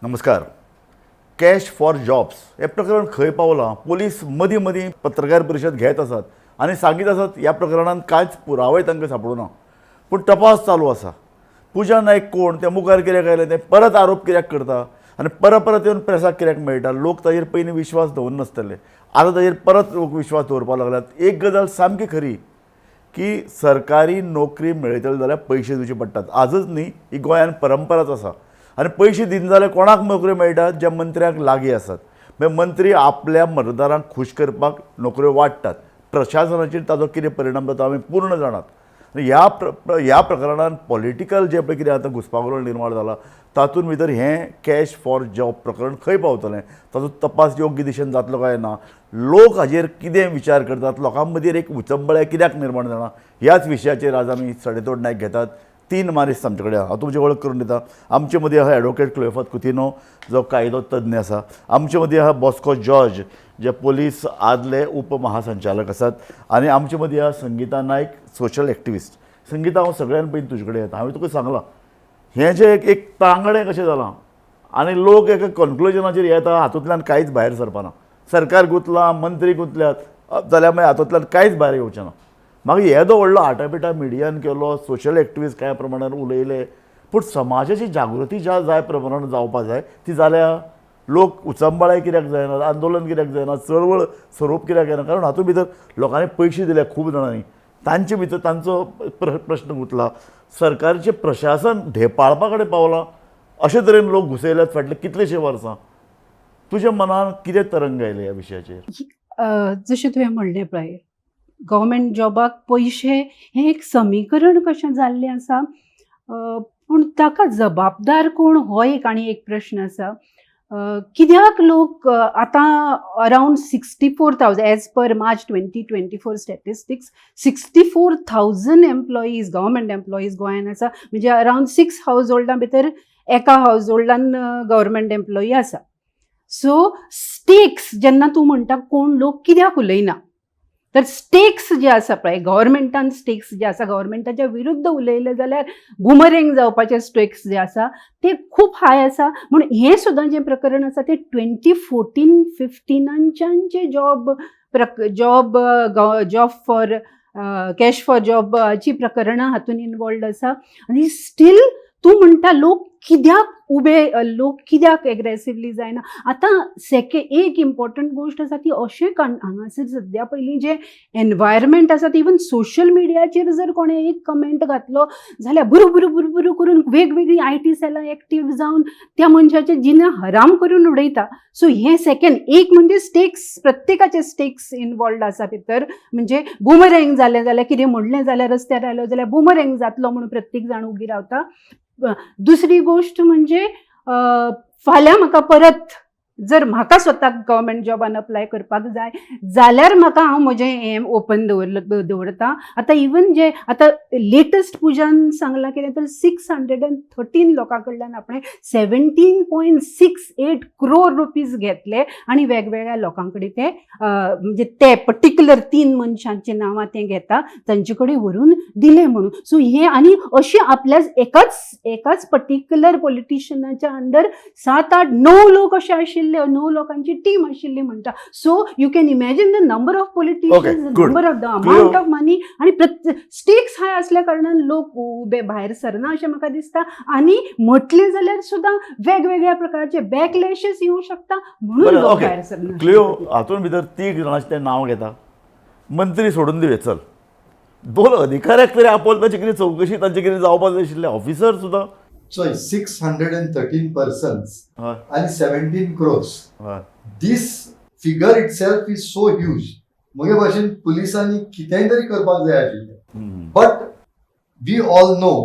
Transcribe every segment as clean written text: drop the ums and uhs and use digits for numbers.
नमस्कार. Cash for jobs हें प्रकरण खंय पावलां? पोलीस मदीं मदीं पत्रकार परिशद घेत आसात आनी सांगीत आसात ह्या प्रकरणांत कांयच पुरावे तांकां सांपडूना, पूण तपास चालू आसा. पुजा नायक कोण तें मुखार कित्याक आयलें, तें परत आरोप कित्याक करता आनी परत परत येवन प्रेसाक कित्याक मेळटा? लोक ताजेर पयलीं विश्वास दवरनासतले, आतां ताजेर परत लोक विश्वास दवरपाक लागल्यात. एक गजाल सामकी खरी की सरकारी नोकरी मेळयतले जाल्यार पयशे दिवचे पडटात. आजच न्ही, ही गोंयान परंपराच आसा. आनी पयशे दिना जाल्यार कोणाक नोकऱ्यो मेळटात? ज्या मंत्र्यांक लागीं आसात. मागीर मंत्री आपल्या मतदारांक खूश करपाक नोकऱ्यो वाडटात. प्रशासनाचेर ताजो कितें परिणाम जाता आमी पूर्ण जाणात. आनी ह्या प्रकरणान पॉलिटिकल जें पळय कितें आतां घुस्पागोंदळ निर्माण जाला, तातूंत भितर हें कॅश फॉर जॉब प्रकरण खंय पावतलें, ताचो तपास योग्य दिशेन जातलो काय ना, लोक हाजेर कितें विचार करतात, लोकां मदीं एक उचंबळाय कित्याक निर्माण जाणा, ह्याच विशयाचेर आज आमी सडेतोड नायक घेतात. तीन मानेस्त आमचे कडेन आहा. हांव तुमची वळख करून दिता. आमचे मदीं आहा एडवोकेट क्लेफत कुतिनो, जो कायदो तज्ञ आसा. आमचे मदीं आहा बॉस्को जॉर्ज, जे पोलीस आदले उपमहासंचालक आसात. आनी आमचे मदीं आहा संगीता नायक, सोशल एक्टिविस्ट. संगीता, हांव सगळ्यान पयलीं तुजे कडेन येता. हांवें तुका सांगलां, हें जें एक एक तांगडें कशें जालां आनी लोक एका कन्क्लुजनाचेर येता, हातूंतल्यान कांयच भायर सरपाना. सरकार गुंतलां, मंत्री गुंतल्यात जाल्यार मागीर हातूंतल्यान कांयच भायर येवचें ना. मागीर येदो व्हडलो आटापिटा मिडियान केलो, सोशल एक्टिविस्ट कांय प्रमाणान उलयले, पूण समाजाची जागृती ज्या जाय प्रमाणान जावपा जाय ती जाल्या? लोक उचंबळाय कित्याक जायना, आंदोलन कित्याक जायना, चळवळ स्वरूप कित्याक येना? कारण हातूंत भितर लोकांनी पयशे दिले खूब जाणांनी, तांचे भितर तांचो प्रश्न गुंतला. सरकारचें प्रशासन ढेपाळपा कडेन पावलां, अशे तरेन लोक घुसयल्यात फाटले कितलेशे वर्सां. तुज्या मनान कितें तरंग आयले ह्या विशयाचेर? जशें तुवें म्हणलें पळय, गव्हर्मेंट जॉबाक पयशे हें एक समीकरण कशें जाल्लें आसा. पूण ताका जबाबदार कोण हो एक आनी एक प्रश्न आसा. कित्याक लोक आतां around 64,000, as per March 2024 statistics, 64,000 employees, government employees गोंयान आसा. म्हणजे अरावंड सिक्स हावज होल्डां भितर एका हावज होल्डान गव्हर्मेंट एम्प्लॉई आसा. सो स्टेक्स जेन्ना तूं म्हणटा कोण लोक कित्याक उलयना, तर स्टेक्स जे आसा पळय, गव्हर्मेंटान स्टेक्स जे आसा, गव्हर्मेंटाच्या विरुद्ध उलयलें जाल्यार बुमरेंग जावपाचे स्टेक्स जे आसा ते खूब हाय आसा. म्हूण हें सुद्दां जें प्रकरण आसा तें 2014 फिफ्टिनाच्यान जे job for cash for जॉबाची प्रकरणां हातून इनवॉल्ड आसा. आनी स्टील तूं म्हणटा लोक कित्याक उबे, लोक कित्याक एग्रेसिवली जायना. आतां सेके एक इम्पॉर्टंट गोश्ट आसा ती अशें हांगासर सद्या पयलीं जें एनवायरमेंट आसा ती इवन सोशल मिडियाचेर जर कोणें एक कमेंट घातलो जाल्यार बुरू बुरू बुरू बुरू करून वेगवेगळीं IT सॅलां एक्टीव जावन त्या मनशाचें जिणें हराम करून उडयता. सो हें सेकंड एक म्हणजे स्टेक्स, प्रत्येकाचे स्टेक्स इनवॉल्ड आसा भितर. म्हणजे बुमरेंग जालें जाल्यार, कितें म्हणलें जाल्यार, रस्त्यार आयलो जाल्यार बुमरेंग जातलो म्हणून प्रत्येक जाण उगी रावता. दुसरी गोश्ट म्हणजे फाल्यां म्हाका परत जर म्हाका स्वताक गव्हर्मेंट जॉबान अप्लाय करपाक जाय जाल्यार म्हाका हांव म्हजें हें ओपन दवरता. आतां इवन जे आतां लेटस्ट पुजान सांगलां कितें तर 613 लोकां कडल्यान आपणें 17.68 crore rupees घेतले आनी वेगवेगळ्या लोकां कडेन ते म्हणजे ते पर्टिक्युलर तीन मनशांची नांवां ते घेता, तांचे कडेन व्हरून दिले म्हणून. सो हे आनी अशें आपल्या एकाच एकाच पर्टिक्युलर पॉलिटिशियनाच्या अंडर सात आठ णव लोक अशे आशिल्ले, णव लोकांची टीम आशिल्ली म्हणटा. So you can imagine the number of politicians, number of the amount of money. आनी स्टेक्स हाय असल्या कारणान लोक उबे भायर सरना अशें म्हाका दिसता. आनी म्हटलें जाल्यार सुद्दां वेगवेगळ्या प्रकारचे बॅकलॅशेस येवं शकता म्हणून लोक भायर सरना. क्लिओ, हातूंत भितर तीग जाणांचें तें नांव घेता, मंत्री सोडून दिवे, चल दोन अधिकाऱ्याक तरी आपोवन ताची कितें चवकशी तांचे कितें जावपाक जाय आशिल्लें, ऑफिसर सुद्दां. So 613 persons and 17 crores. This figure itself is so huge. म्हगे भाशेन पुलिसांनी कितेंय तरी करपाक जाय आशिल्लें. But we all know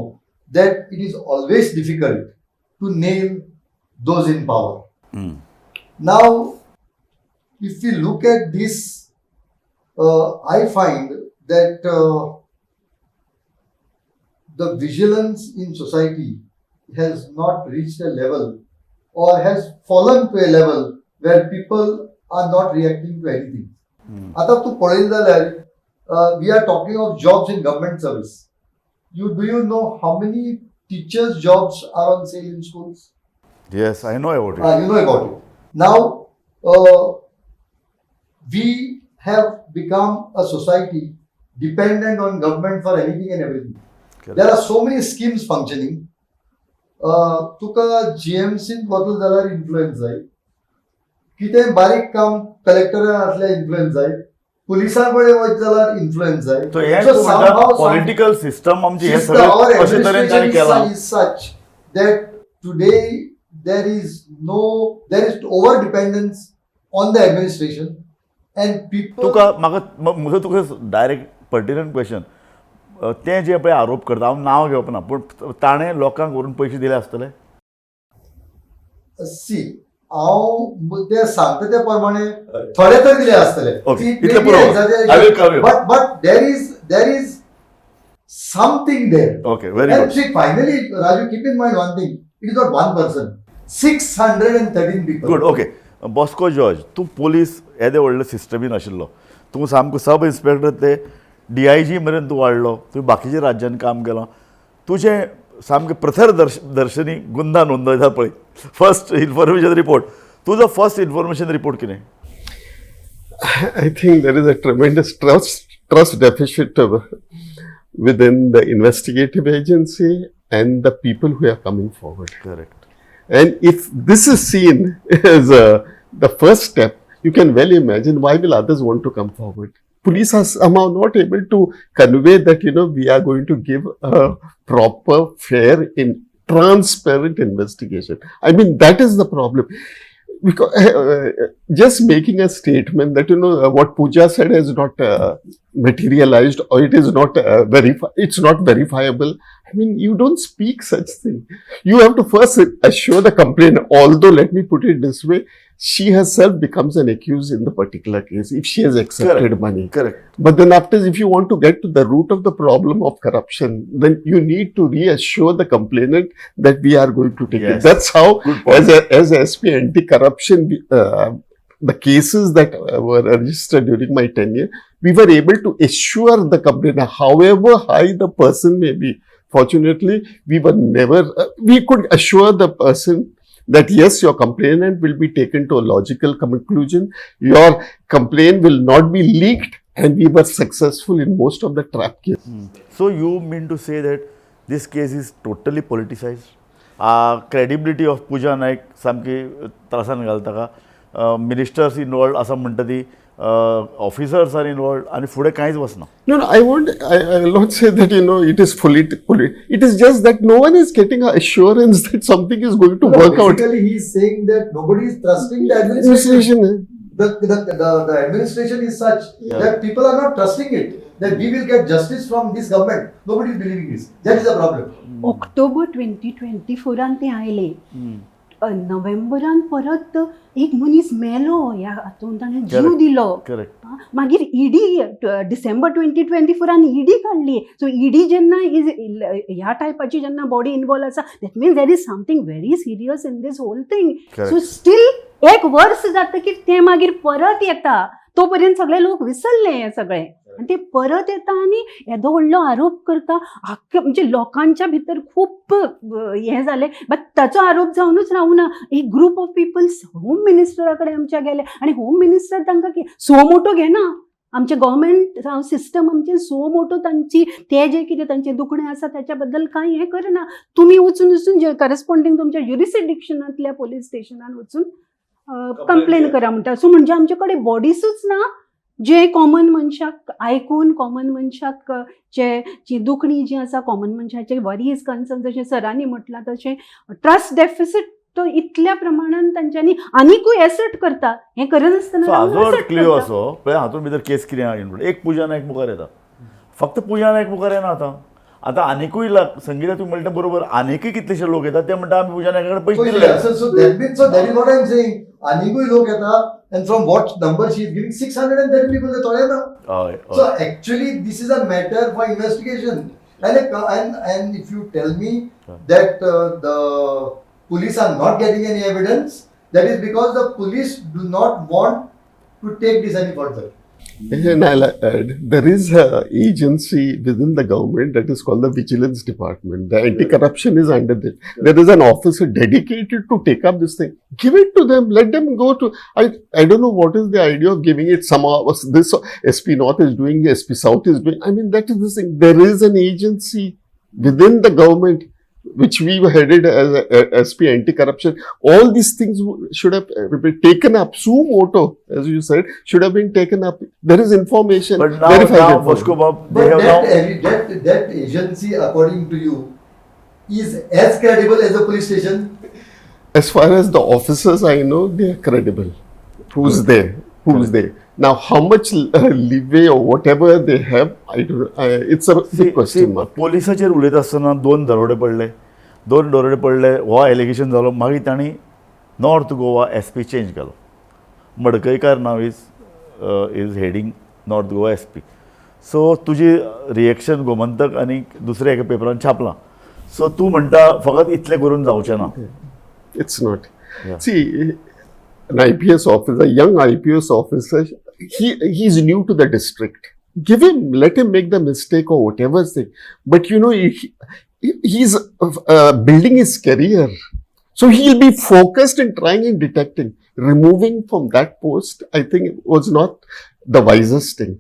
that it is always difficult to nail those in power. Now, if we look at this, I find that the vigilance in society has not reached a level or has fallen to a level where people are not reacting to anything. आता तू पळयलें जाल्यार we are talking of jobs in government service. You do you know how many teachers' jobs are on sale in schools? Yes, I know about it. You know about it. Now, we have become a society dependent on government for anything and everything. Correct. There are so many schemes functioning. तुका जीएमसीन वतलो जाल्यार influence जाय, कितें बारीक काम कलेक्टरान आसल्यार influence जाय, पुलिसां कडेन वचत जाल्यार इन्फ्लुएन्स जाय. सो हें So तूं म्हणटा somehow, some- political system आमची हें System, सगळें our अशे तरेन ताणें administration केलां. is such that today there is no, there is over dependence on the administration and people. तुका म्हाका म्हजो तुका डायरेक्ट पर्टिनंट क्वेश्चन, तें जे पळय आरोप करता, हांव नांव घेवप ना, पूण ताणें लोकांक व्हरून पयशे दिले आसतले? सी, हांव ते सांगता त्या प्रमाणे थोडे तर दिले आसतले. Okay, इतलें पुरो. I will cover you. But there is something there. Okay, very And good. see, finally, Raju, keep in mind one thing. It is not one person. 613 people. Good, okay. Bosco George, तूं police येदे व्हडले सिस्टमीन आशिल्लो, तूं सामको sub inspector ते D I जी मेरेन तूं वाडलो, तुवें बाकीच्या राज्यांत काम केलां, तुजें सामकें प्रथर दर्शनी गुंदा नोंदयता पळय फर्स्ट इन्फॉर्मेशन रिपोर्ट, तुजो फर्स्ट इन्फॉर्मेशन रिपोर्ट कितें? I think there is a tremendous trust deficit within the investigative agency and the people who are coming forward. Correct. And if this is seen as the first step, you can well imagine why will others want to come forward. Police are somehow not able to convey that, we are going to give a proper, fair, and transparent investigation. I mean, that is the problem. Because just making a statement that, what Pooja said is not materialized, or it is not it's not verifiable. I mean, you don't speak such thing. You have to first assure the complainant, although let me put it this way, she herself becomes an accused in the particular case if she has accepted Correct. Money. Correct. But then after, if you want to get to the root of the problem of corruption, then you need to reassure the complainant that we are going to take Yes. it. That's how, Good point. as a SP anti-corruption, the cases that were registered during my tenure, we were able to assure the complainant, however high the person may be. Fortunately, we were never, we could assure the person that yes, your complainant will be taken to a logical conclusion. Your complaint will not be leaked, and we were successful in most of the trap cases. So you mean to say that this case is totally politicised? Credibility of Pooja Naik सामकी त्रासान घालता का? Ministers involved आसा म्हणटा ती, officers are involved, आनी फुडें कांयच वचना. No, no, I won't. I will not say that, it is fully, fully. It is just that no one is getting an assurance that something is going to No, work out. Basically, he is saying that nobody is trusting the administration. Administration. The administration is such that people are not trusting it, that we will get justice from this government. Nobody is believing this. That is the problem. October 2024 ते आयले, नोव्हेंबरान परत एक मनीस मेलो ह्या हातून, ताणें जीव Correct. दिलो. करेक्ट. मागीर ईडी डिसेंबर 2024 ईडी काडली. सो ईडी जेन्ना is ह्या टायपाची जेन्ना बॉडी इनवॉल्व आसा, that means there is something very serious in this whole thing. So still एक वर्स जातकीर तें मागीर परत येता, तो पर्यंत सगळे लोक विसरले हें सगळें, आनी ते परत येता आनी येदो व्हडलो आरोप करता. आख्खे म्हणजे लोकांच्या भितर खूब हें जालें, बट ताचो आरोप जावनूच रावना. एक ग्रूप ऑफ पिपल्स होम मिनिस्टरा कडेन आमच्या गेले आनी होम मिनिस्टर तांकां सो मोटो घेना. आमचें गव्हर्मेंट सिस्टम आमचें सो मोटो तांची ते जे कितें तांचें दुखणें आसा ताच्या बद्दल कांय हें करना. तुमी वचून वचून जे करस्पॉन्डींग तुमच्या ज्युरिसडिक्शनांतल्या पोलीस स्टेशनान वचून कंप्लेन करा म्हणटा. सो म्हणजे आमचे कडेन बॉडीसूच ना जे कॉमन मनशाक आयकून कॉमन मनशाक जे जी दुखणी जी आसा, कॉमन मनशाचे वरीज कन्सर्न, जशें सरांनी म्हटलां तशें ट्रस्ट डेफिसीट तो इतल्या प्रमाणान तांच्यांनी आनिकूय एसर्ट करता, हें करनासतना सो रावन हाजो assert Clio करता. असो पळय, हातूंत भितर केस कितें आहा इनवॉल्व, एक पुजा नायक मुखार येता, फक्त पुजा नायक मुखार येना. आतां आतां आनिकूय संगीता तूं म्हणटा बरोबर, आनिकूय कितलेशे लोक येतात ते म्हणटा आमी पुजा नायका कडेन पयशे So, दिले. yeah, so that means, so that is what I am saying. आनिकूय लोक येता, and from what number she is giving, 630 people ते थोडे ना. हय. So actually, this is a matter for investigation. And if you tell me that the police are not getting any evidence, that is because the police do not want to take this any further. And I'll add, there is a agency within the government that is called the Vigilance Department. The anti-corruption is under it. There is an officer dedicated to take up this thing. Give it to them. Let them go to. I don't know what is the idea of giving it somehow. This SP North is doing, SP South is doing. I mean, that is the thing. There is an agency within the government which we were headed as a SP anti-corruption. All these things should have been taken up. Suo moto, as you said, should have been taken up. There is information. But now, verified now information. Bosco Bob, they But have that, now that agency, according to you, is as credible as a police station? As far as the officers I know, they are credible. Who's there? Who's there? Now, how much leeway or whatever they have, I don't. It's a big question mark. पोलिसाचेर उलयता आसतना दोन दरोडे पडले, दोन दरोडे पडले, हो allegation जालो. मागीर तांणी नॉर्थ गोवा SP change केलो. Madkaikar now is heading North Goa SP. So तुजी रिएक्शन गोमंतक आनी दुसऱ्या एका पेपरान छापलां. सो तूं म्हणटा फकत इतलें करून जावचें ना. It's not. Yeah. See, an IPS officer, young IPS officer, he's new to the district. Give him, let him make the mistake or whatever thing. But you know, he's building his career. So he'll be focused in trying and detecting. Removing from that post, I think, was not the wisest thing.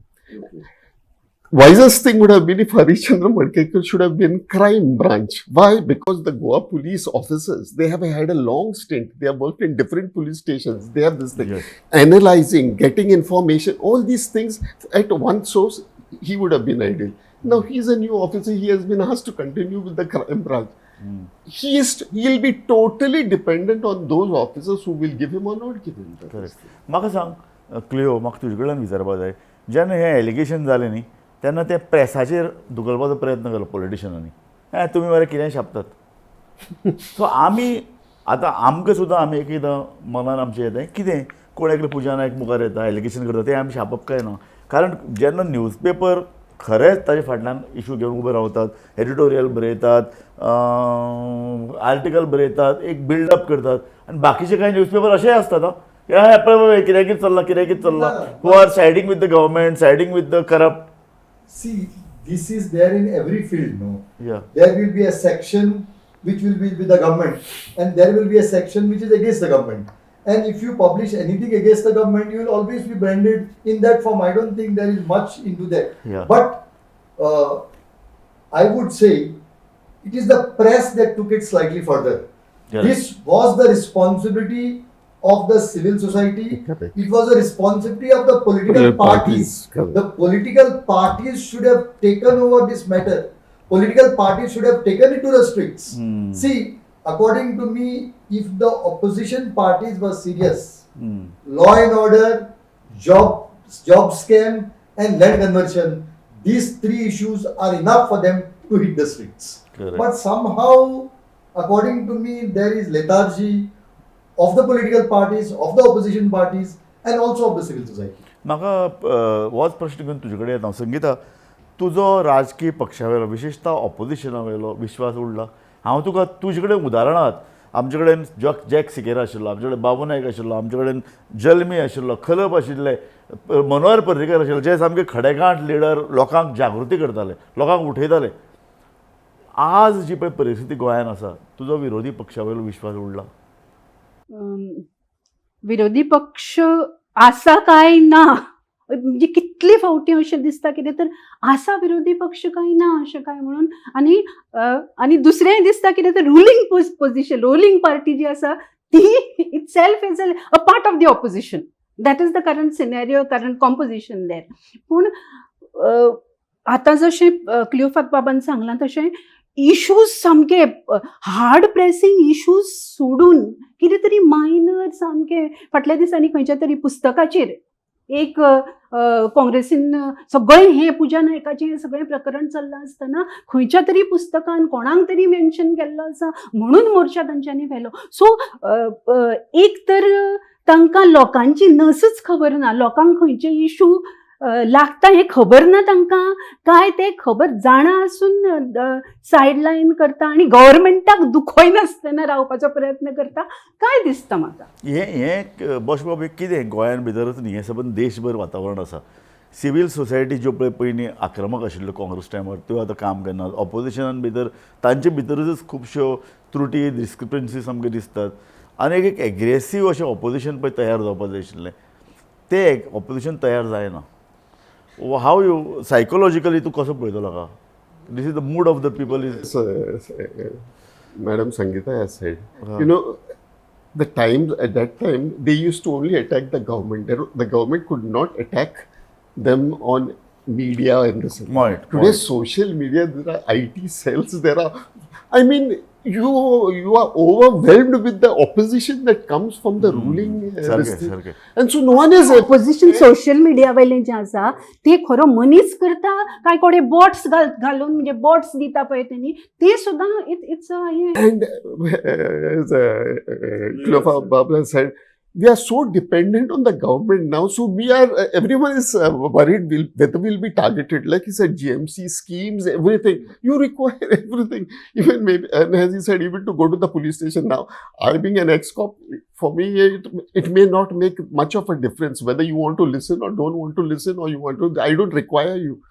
Wisest thing would have been if Harishchandra Madkaikar should have been crime branch. Why? Because the Goa police officers, they have had a long stint. They have worked in different police stations. They have this thing. Yes. Analyzing, getting information, all these things at one source, he would have been ideal. Now he's a new officer. He has been asked to continue with the crime branch. He'll be totally dependent on those officers who will give him or not give him. Correct. म्हाका सांग Clio, म्हाका तुजे कडल्यान विचारपाक जाय, जेन्ना हें allegation जालें न्ही तेन्ना ते प्रेसाचेर धुकलपाचो प्रयत्न केलो पॉलिटिशनांनी, हें तुमी मरे कितेंय छापतात. सो आमी आतां आमकां सुद्दां आमी एक एकदां मनान आमचें येता कितें कोण एकले पुजा नायक मुखार येता एलिगेशन करता तें आमी छापप काय ना, कारण जेन्ना न्यूज पेपर खरेंच ताजे फाटल्यान इशू घेवन उबे रावतात, एडिटोरियल बरयतात, आर्टिकल बरयतात, एक बिल्डअप करतात, आनी बाकीचे कांय न्यूज पेपर अशेय आसतात हें पळय कितें कितें चल्लां, कितें कितें चल्लां, who are siding with the government, siding with the corrupt. See, this is there in every field, no? Yeah. There will be a section which will be with the government, and there will be a section which is against the government. And if you publish anything against the government, you will always be branded in that form. I don't think there is much into that. Yeah. But I would say it is the press that took it slightly further. Correct. This was the responsibility of the civil society. Correct. It was the responsibility of the political Political parties. parties, correct. The political parties should have taken over this matter. Political parties should have taken it to the streets. See, according to me, if the opposition parties were serious, law and order, job scam and land conversion, these three issues are enough for them to hit the streets. Correct. But somehow, according to me, there is lethargy of the political parties, of the opposition parties, and also of the civil society. म्हाका होच प्रश्न घेवन तुजे कडेन येता हांव. संगीता, तुजो राजकीय पक्षा वयलो विशेशता ऑपोजिशना वयलो विश्वास उडला. हांव तुका तुजे कडेन उदाहरणांत आमचे कडेन जॅक सिकेरा आशिल्लो, आमचे कडेन बाबू नायक आशिल्लो, आमचे कडेन जल्मी आशिल्लो, खलप आशिल्ले, मनोहर पर्रीकर आशिल्ले, जे सामके खडेगांठ लिडर, लोकांक जागृती करताले, लोकांक उठयताले. आज जी पळय परिस्थिती गोंयांत आसा, तुजो विरोधी पक्षा वयलो विश्वास उडला? विरोधी पक्ष आसा काय ना, म्हणजे कितले फावटी अशें दिसता कितें तर आसा विरोधी पक्ष काय ना अशें काय म्हणून, आनी आनी दुसरेंय दिसता कितें तर रुलींग पोजिशन, रुलींग पार्टी जी आसा ती itself is a part of the opposition. That is the current scenario, current composition there. पूण आतां जशें क्लियोफात बाबान सांगलां तशें इशूज सामके हार्ड प्रेसिंग इशूज सोडून कितें तरी मायनर सामके फाटल्या दिसांनी खंयच्या तरी पुस्तकाचेर एक काँग्रेसीन सगळें हें पुजा नायकाचें हें सगळें प्रकरण चल्लां आसतना खंयच्या तरी पुस्तकान कोणाक तरी मेन्शन केल्लो आसा म्हणून मोर्चा तांच्यांनी व्हेलो. सो एक तर तांकां लोकांची नसच खबर ना, लोकांक खंयचे इशू लागता हें खबर ना तांकां, काय ते खबर जाणा आसून सायड लायन करता आनी गव्हर्मेंटाक दुखयनासतना रावपाचो प्रयत्न करता काय दिसता म्हाका. हें हें बॉशबाब, कितें गोंयान भितरच न्ही, हें सबंद देशभर वातावरण आसा. सिवील सोसायटी ज्यो पळय पयलीं आक्रमक आशिल्ल्यो काँग्रेस टायमार त्यो आतां काम करनात. ऑपोजिशनान भितर तांचे भितरूच खुबश्यो त्रुटी डिस्क्रिपन्सीस आमकां दिसतात आनी एक एग्रेसीव अशें ऑपोजिशन पळय तयार जावपाक जाय आशिल्लें तें एक ऑपोजिशन तयार जायना. हाव you psychologically तूं कसो पळयतलो हाका? This is the mood of the people is Madam Sangeeta has said, you know, the times at that time they used to only attack the government. The government could not attack them on media and this. Right, Today, right. social media, there are IT cells, there are, I mean, you are overwhelmed with the opposition that comes from the ruling. This thing. सारकें. And so no one is opposition social media वयलें जें आसा ते खरो मनीस करता काय कोणे बॉट्स घालून म्हणजे बॉट्स दिता पळय तेणी ते सुद्दां it's हें. And as Cleopa Babla said, we are so dependent on the government now. So we are, everyone is worried whether we'll be targeted. Like he said, GMC schemes, everything. You require everything. Even maybe, and as he said, even to go to the police station now, I being an ex-cop, for me, it may not make much of a difference whether you want to listen or don't want to listen or you want to, I don't require you.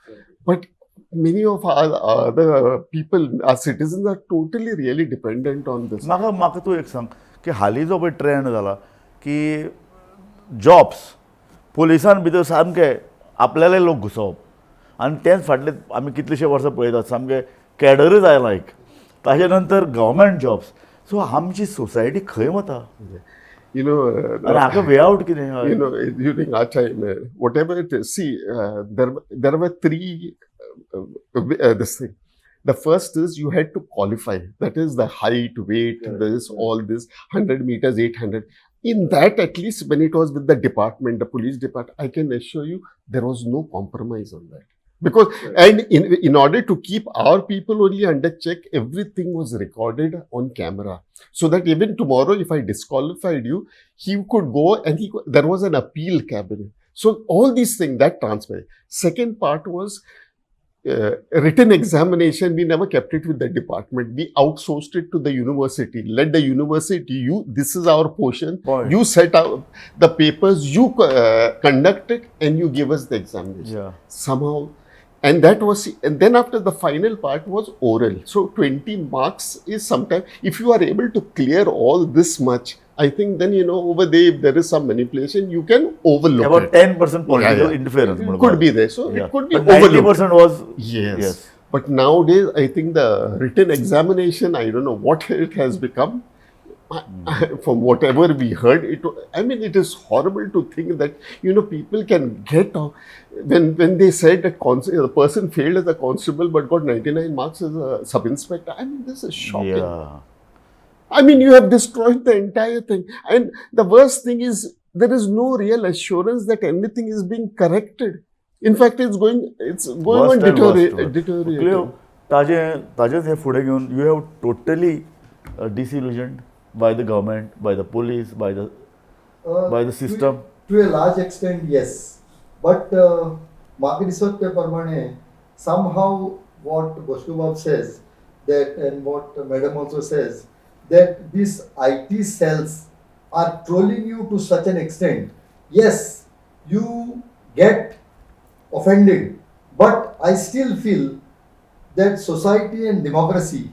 But many of our other people, our citizens are totally really dependent on this. म्हाका म्हाका तूं एक सांग की हालीं जो पळय trend जाला की जॉब्स पुलिसान भितर सामके आपल्याले लोक घुसोवप आनी तेंच फाटले आमी कितलेशे वर्सां पळयतात सामके कॅडरूच आयला एक ताजे नंतर गव्हर्मेंट जॉब्स. सो आमची सोसायटी खंय वता? You know, आनी हाका वे आवट कितें? You know, during our time, whatever it is, see, there were three this thing. The first is you had to qualify. That is the height, weight, this, all this, 100 meters, 800. In that, at least when it was with the department, the police department, I can assure you there was no compromise on that. Because, and in order to keep our people only under check, everything was recorded on camera. So that even tomorrow, if I disqualified you, he could go and there was an appeal cabinet. So all these things, that transferred. Second part was written examination. We never kept it with the department. We outsourced it to the university. Let the university, this is our portion. Point. You set out the papers, you conduct it, and you give us the examination. Yeah. Somehow. And that was, and then after the final part was oral. So 20 marks is sometimes, if you are able to clear all this much, I think then, you know, over there, if there is some manipulation, you can overlook About it. 10% political Yeah. interference. It could be there. So it could be But overlooked. 90% was... Yes. Yes. But nowadays, I think the written examination, I don't know what it has become. From whatever we heard, it is horrible to think that, you know, people can get off. When they said that the person failed as a constable but got 99 marks as a sub-inspector, I mean, this is shocking. Yeah. I mean, you have destroyed the entire thing. And the worst thing is, there is no real assurance that anything is being corrected. In fact, it's going on deteriorating. Cleo, ताजेच हे फुडें घेवन you have totally disillusioned by the government, by the police, by the system. To a large extent, yes. But म्हाका दिसत ते प्रमाणे somehow what Bosco says that and what Madam also says that these IT cells are trolling you to such an extent. Yes, you get offended, but I still feel that society and democracy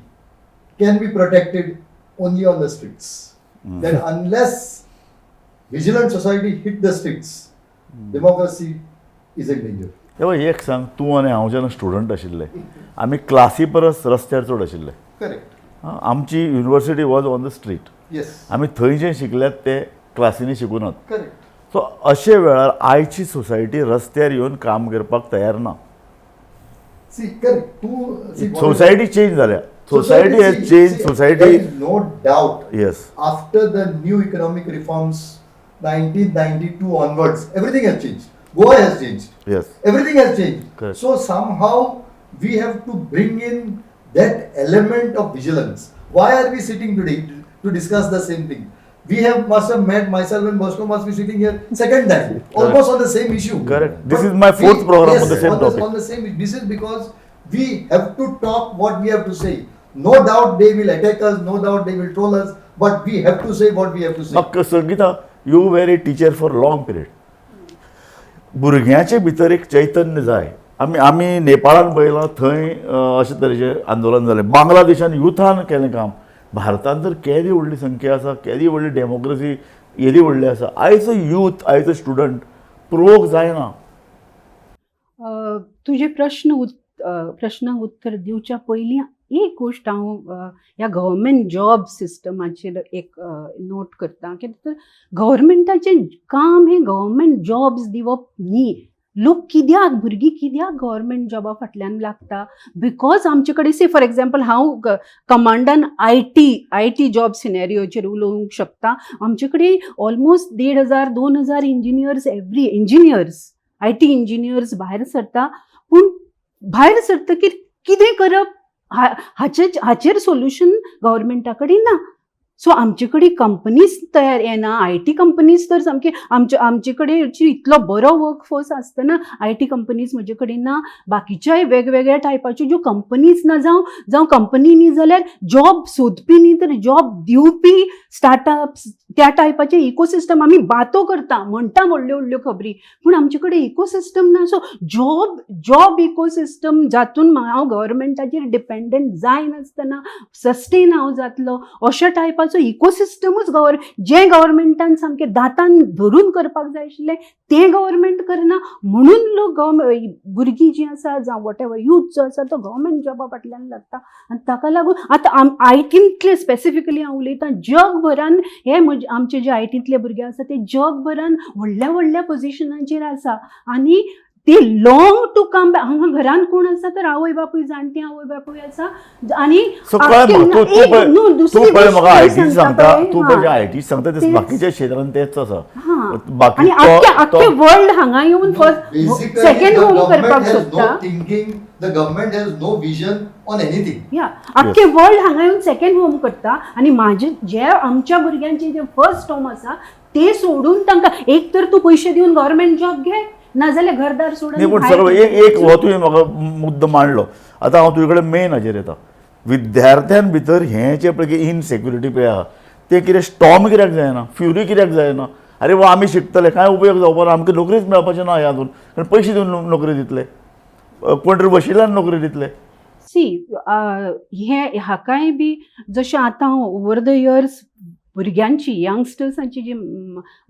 can be protected only on the streets. That unless vigilant society hit the streets, democracy is in danger. एक सांग, तूं आनी हांव जेन्ना student आशिल्ले आमी क्लासी परस रस्त्यार चड आशिल्ले. करेक्ट. आमची university was on the street. Yes. आमी थंय जे शिकल्यात ते क्लासींनी शिकूनात. करेक्ट. सो अशे वेळार आयची सोसायटी रस्त्यार येवन काम करपाक तयार ना. See, correct. तूं सोसायटी चेंज जाल्या. Society has changed. Society, there is no doubt. Yes. After the new economic reforms, 1992 onwards, everything has changed. Goa has changed. Yes. Everything has changed. Correct. So somehow we have to bring in that element of vigilance. Why are we sitting today to discuss the same thing? We have must have met, myself and Bosco must be sitting here second time, almost on the same issue. Correct. This But is my fourth program on the same topic. On the same. This is because we have to talk what we have to say. No doubt they will attack us, no doubt they will troll us, but we have to say what we have to say. Sangeeta, you were a teacher for long period. भुरग्यांचे भितर एक चैतन्य जाय. आमी आमी नेपाळान पळयलां, थंय अशे तरेचें आंदोलन जालें. बांगलादेशान युथान केलें काम. भारतान तर केदी व्हडली संख्या आसा, केदी व्हडली डेमोक्रेसी येदी व्हडली आसा. आयचो यूथ, आयचो स्टुडंट प्रोवोक जायना. तुजे प्रश्नाक उत्तर दिवच्या पयलीं एक गोश्ट हांव ह्या गव्हर्मेंट जॉब सिस्टमाचेर एक नोट करता. कित्याक तर गव्हर्मेंटाचें काम हें गव्हर्मेंट जॉब्स दिवप न्ही. लोक कित्याक, भुरगीं कित्याक गव्हर्मेंट जॉबा फाटल्यान लागता? Because आमचे कडेन, से फॉर एग्जाम्पल, हांव कमांडान IT job सिनेरियोचेर उलोवंक शकता. आमचे कडेन almost 1500 2000 engineers, every engineers, IT engineers भायर सरता. पूण भायर सरतकीर कितें करप हाचेर सोल्युशन गव्हर्मेंटा कडेन ना. सो आमचे कडेन कंपनीज तयार येना. IT companies तर सामकी आमचे कडेन इतलो बरो वर्क फोर्स आसतना IT companies म्हजे कडेन ना. बाकीच्याय वेगवेगळ्या टायपाच्यो ज्यो कंपनीज ना, जावं कंपनी न्ही जाल्यार जॉब सोदपी न्ही तर जॉब दिवपी स्टार्टअप्स, त्या टायपाचे इकोसिस्टम. आमी बातो करता म्हणटा व्हडल्यो व्हडल्यो खबरी, पूण आमचे कडेन इकोसिस्टम ना. सो जॉब इकोसिस्टम जातून हांव गव्हर्मेंटाचेर डिपेंडंट जायनासतना सस्टेन हांव जातलो, अशा टायपाचो इकोसिस्टमूच जें गव्हर्मेंटान सामकें दातान धरून करपाक जाय आशिल्लें तें गव्हर्मेंट करना. म्हणून लोक भुरगीं जीं आसा जावं what ever youth जो आसा तो गव्हर्मेंट जॉबा फाटल्यान लागता. आनी ताका लागून आतां आयटींतले स्पेसिफिकली हांव उलयतां, जगभरान हे म्हजे आमचे जे आयटींतले भुरगे आसा ते जगभरान व्हडल्या व्हडल्या पोजिशनाचेर आसा आनी ते लाँग टू कम. हांगा घरान कोण आसा तर आवय बापूय, जाणटी आवय बापूय आसा आनी सो कळ्ळें म्हाका. तूं एक पळय न्हू, दुसरी तूं पळय गोश्ट म्हाका IT सांगता सांगता पळय, तूं हां. पळय IT सांगता तेच तेच. बाकीच्या क्षेत्रांत तेच आसा. बाकी आनी आख्खे वर्ल्ड हांगा येवन first Basically, second the home government करपाक has no सोदता. thinking, the government has no vision on anything. या, आख्खे वर्ल्ड हांगा येवन सेकंड होम करता आनी म्हाजे जे आमच्या भुरग्यांचे जे फर्स्ट होम आसा ते सोडून तांकां एक तर तूं पयशे दिवन गव्हर्मेंट जॉब घे, नाजाल्यार घरदार सोडून न्ही, पूण भायर. सगळो एक एक हो तुवें म्हाका मुद्दो मांडलो. आतां हांव तुजे कडेन मेन हाजेर येता. विद्यार्थ्यां भितर हें जें पळय इनसेक्युरिटी पळय आहा, तें कितें स्टॉर्म कित्याक जायना, फ्युरी कित्याक जायना? अरे वा, आमी शिकतले, कांय उपयोग जावपा ना, आमकां नोकरीच मेळपाची ना ह्या हातून, कारण पयशे दिवन नोकरी दितले, कोण तरी बशिल्ल्यान नोकरी दितले. सी, हे हाकाय बी जशें आतां ओवर the years भुरग्यांची, यंगस्टर्सांची जी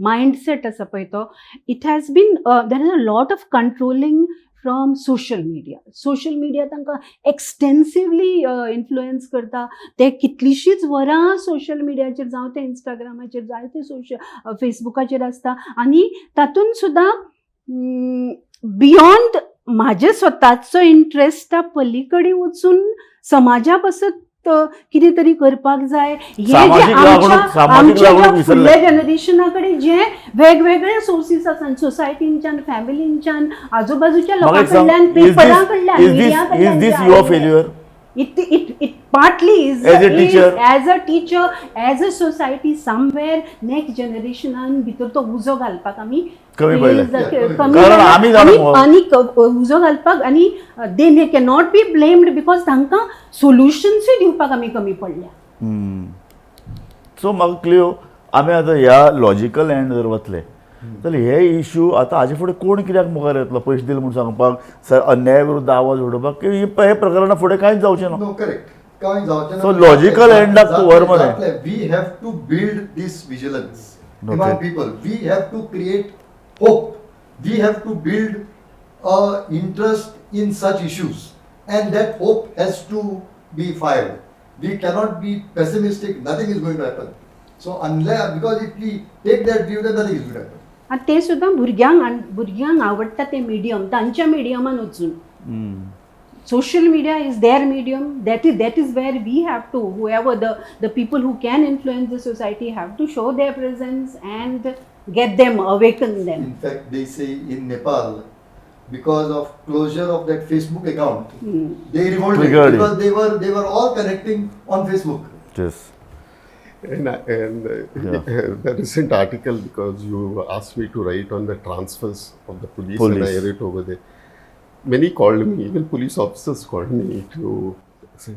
मायंडसेट आसा पळय तो it has been, there is a lot of controlling from social media. Social media तांकां एक्सटेन्सिवली इन्फ्लुयन्स करता. ते कितलींशींच वरां सोशल मिडियाचेर, जावं ते इंस्टाग्रामाचेर, जाय ते सोशल फेसबुकाचेर आसता. आनी तातूंत सुद्दां बियॉन्ड म्हाजे स्वताचो इंट्रस्टा पलीकडे वचून समाजा पासत कितें तरी करपाक जाय हे जे सामाजीक आमच्या सामाजीक आमच्या लागणूक ज्या विसरले. फुडल्या जनरेशना कडेन जे वेगवेगळे सोर्सीस आसात, सोसायटींच्यान, फॅमिलींच्यान, आजूबाजूच्या म्हाका लोकां एक सांग, कडल्यान, पेपरां कडल्यान, is media this कडल्यान is this जे your आयिल्ले. Failure? It partly is. As a teacher? As a teacher, as a society, somewhere next generationान भितर तो उजो घालपाक आमी कमी पडले. कमी कारण जालें. आमी जाणा मगो. आनी उजो घालपाक आनी they cannot be blamed because तांकां सोल्युशन्सूय दिवपाक आमी कमी पडल्या. सो म्हाका क्लियर, आमी आतां ह्या लॉजिकल एंड जर वतले जाल्यार हे इशू आतां हाजे फुडें कोण कित्याक मुखार येतलो पयशे दिले म्हूण सांगपाक, अन्याय विरुद्ध आवाज उडोवपाक की हे प्रकरणां फुडें कांयच जावचें ना? No, correct. कांय जावचें ना. So, logical end आक तूं व्हर मरे. जातलें. We have to build this vigilance among people. We have to create hope. We have to build a interest in such issues, and that hope has to be fired. We cannot be pessimistic. Nothing is going to happen. So unless, because if we take that view, then nothing is going to happen. आनी तें सुद्दां भुरग्यांक आवडटा तें medium, तांच्या मिडियमान वचून. Social media is their medium. That is where we have to, whoever the people who can influence the society, have to show their presence and get them, awaken them. In fact, they say in Nepal, because of closure of that Facebook account, they revolted. Triggered it. Because they were all connecting on Facebook. Yes. And the recent article, because you asked me to write on the transfers of the police, and I Police. Wrote over there. Many called me, even police officers called me to say.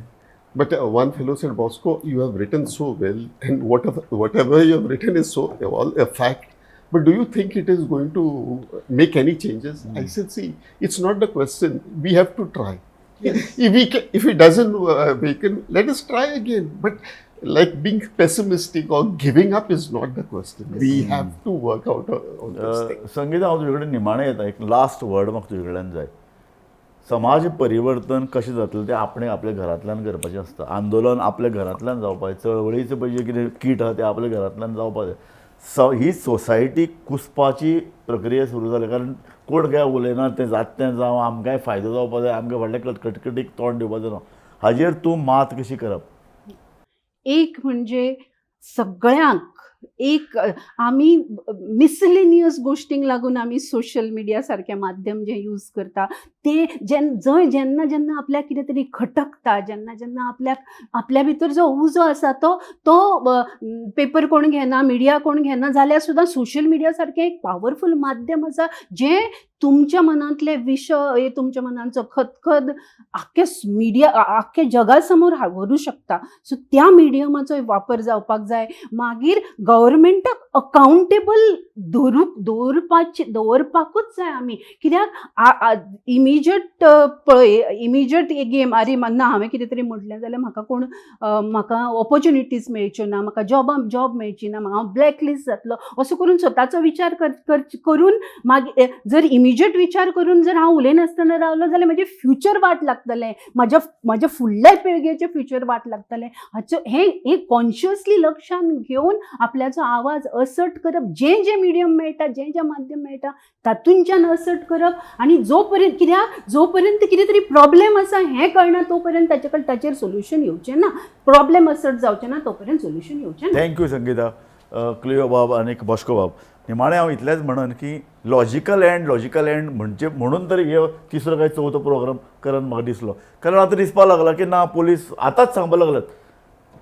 But one fellow said, "Bosco, you have written so well, and whatever you have written is so all a fact. But do you think it is going to make any changes? I said, see, it's not the question. We have to try. If it doesn't awaken, let us try again. But like being pessimistic or giving up is not the question. We have to work out on this thing. Sangeeta, हांव तुजे कडेन निमाणें येता, एक last word म्हाका तुजे कडल्यान जाय. समाज परिवर्तन कशें जातलें तें आपणें आपल्या घरांतल्यान करपाचें आसता. आंदोलन आपल्या घरांतल्यान जावपाक जाय, चळवळीचें पळय जें कितें कीट आसा तें आपल्या घरांतल्यान जावपाक जाय. ही सोसायटी कुसपाची प्रक्रिया सुरू जाल्या, कारण कोण काय उलयना तें जाता तें जावं, आमकांय फायदो जावपा जाय, आमकां व्हडल्या कटकटीक तोंड दिवपाचें ना. हाजेर तूं मात कशी करप? एक म्हणजे सगळ्यांक एक आमी मिसलेनियस गोश्टींक लागून आमी सोशल मिडिया सारकें माध्यम जें यूज करता ते जंय जेन्ना जेन्ना आपल्याक कितें तरी खटकता, जेन्ना जेन्ना आपल्याक आपल्या भितर जो उजो आसा तो तो पेपर कोण घेना, मिडिया कोण घेना जाल्यार सुद्दां सोशल मिडिया सारकें एक पावरफूल माध्यम आसा जें तुमच्या मनांतले विशय, तुमच्या मनांचो खतखत आख्खे मिडिया आख्खे जगा समोर व्हरूं शकता. सो त्या मिडियमाचो वापर जावपाक जाय. मागीर गव्हर्मेंटाक अकाउंटेबल दवरपाकूच जाय आमी, कित्याक इमिजिएट पळय इमिजिएट गेम, अरे ना हांवें कितें तरी म्हटलें जाल्यार म्हाका कोण म्हाका ऑपॉर्च्युनिटीज मेळच्यो ना, म्हाका जॉब मेळची ना, हांव ब्लॅक लिस्ट जातलो, असो करून स्वताचो विचार करून मागीर जर इमिजिएट विचार करून जर हांव उलयनासतना रावलो जाल्यार म्हजें फ्युचर वाट लागतलें, म्हज्या फुडल्या पिळगेचें फ्युचर वाट लागतलें. हाचो हें कॉन्शियसली लक्षान घेवन आपल्याचो आवाज असर्ट करप, जें जें मिडियम मेळटा, जें जें माध्यम मेळटा तातूंच्यान असर्ट करप. आनी जो पर्यंत कित्याक जो पर्यंत कितें तरी प्रॉब्लेम आसा हें कळना तो पर्यंत ताचे कडेन ताचेर सोल्युशन येवचें ना, प्रॉब्लेम असर्ट जावचें ना तो पर्यंत सोल्युशन येवचें ना. Thank you Sangeeta, Clio बाब आनी बॉस्को बाब. निमाणें हांव इतलेंच म्हणन की लॉजिकल एंड म्हणजे म्हणून तरी हे तिसरो काय चवथो प्रोग्राम करन म्हाका दिसलो, कारण आतां दिसपाक लागला की ना पोलीस आतांच सांगपाक लागल्यात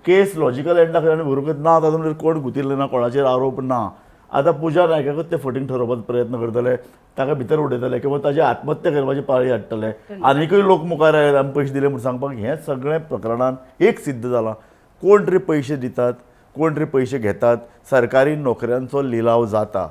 केस लॉजिकल एंडाक आनी व्हरूंकच ना, तातूंत कोण गुतिल्ले ना, कोणाचेर आरोप ना. आतां पुजा नायकाकूच ते फटींग ठरोवपाचो प्रयत्न करतले, ताका भितर उडयतले किंवा ताजी आत्महत्या करपाची पाळी हाडटले, आनीकूय लोक मुखार आयले आमी पयशे दिले म्हूण सांगपाक. हें सगळें प्रकरणान एक सिद्ध जालां, कोण तरी पयशे दितात, कोण तरी पयशे घेतात, सरकारी नोकऱ्यांचो लिलाव जाता.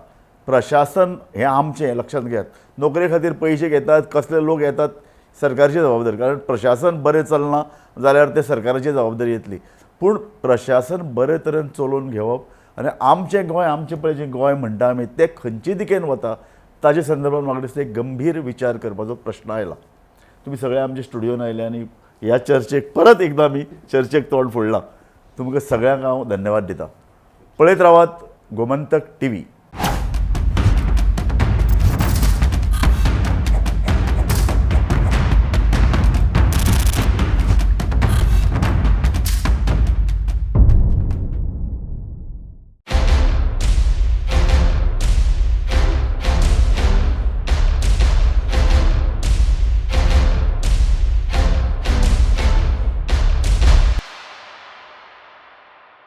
प्रशासन हें आमचें लक्षांत घेयात, नोकरे खातीर पयशे घेतात, कसले लोक येतात सरकारची जबाबदारी, कारण प्रशासन बरें चलना जाल्यार तें सरकाराची जबाबदारी येतली. पूण प्रशासन बरे तरेन चलोवन घेवप आनी आमचें गोंय, आमचें पळय जें गोंय म्हणटा आमी तें खंयचे दिकेन वता ताजे संदर्भात म्हाका दिसता एक गंभीर विचार करपाचो प्रश्न आयला. तुमी सगळे आमच्या स्टुडियोन आयले आनी ह्या चर्चेक परत एकदां आमी चर्चेक तोंड फोडलां. तुमकां सगळ्यांक हांव धन्यवाद दिता. पळयत रावात गोमंतक टीव्ही.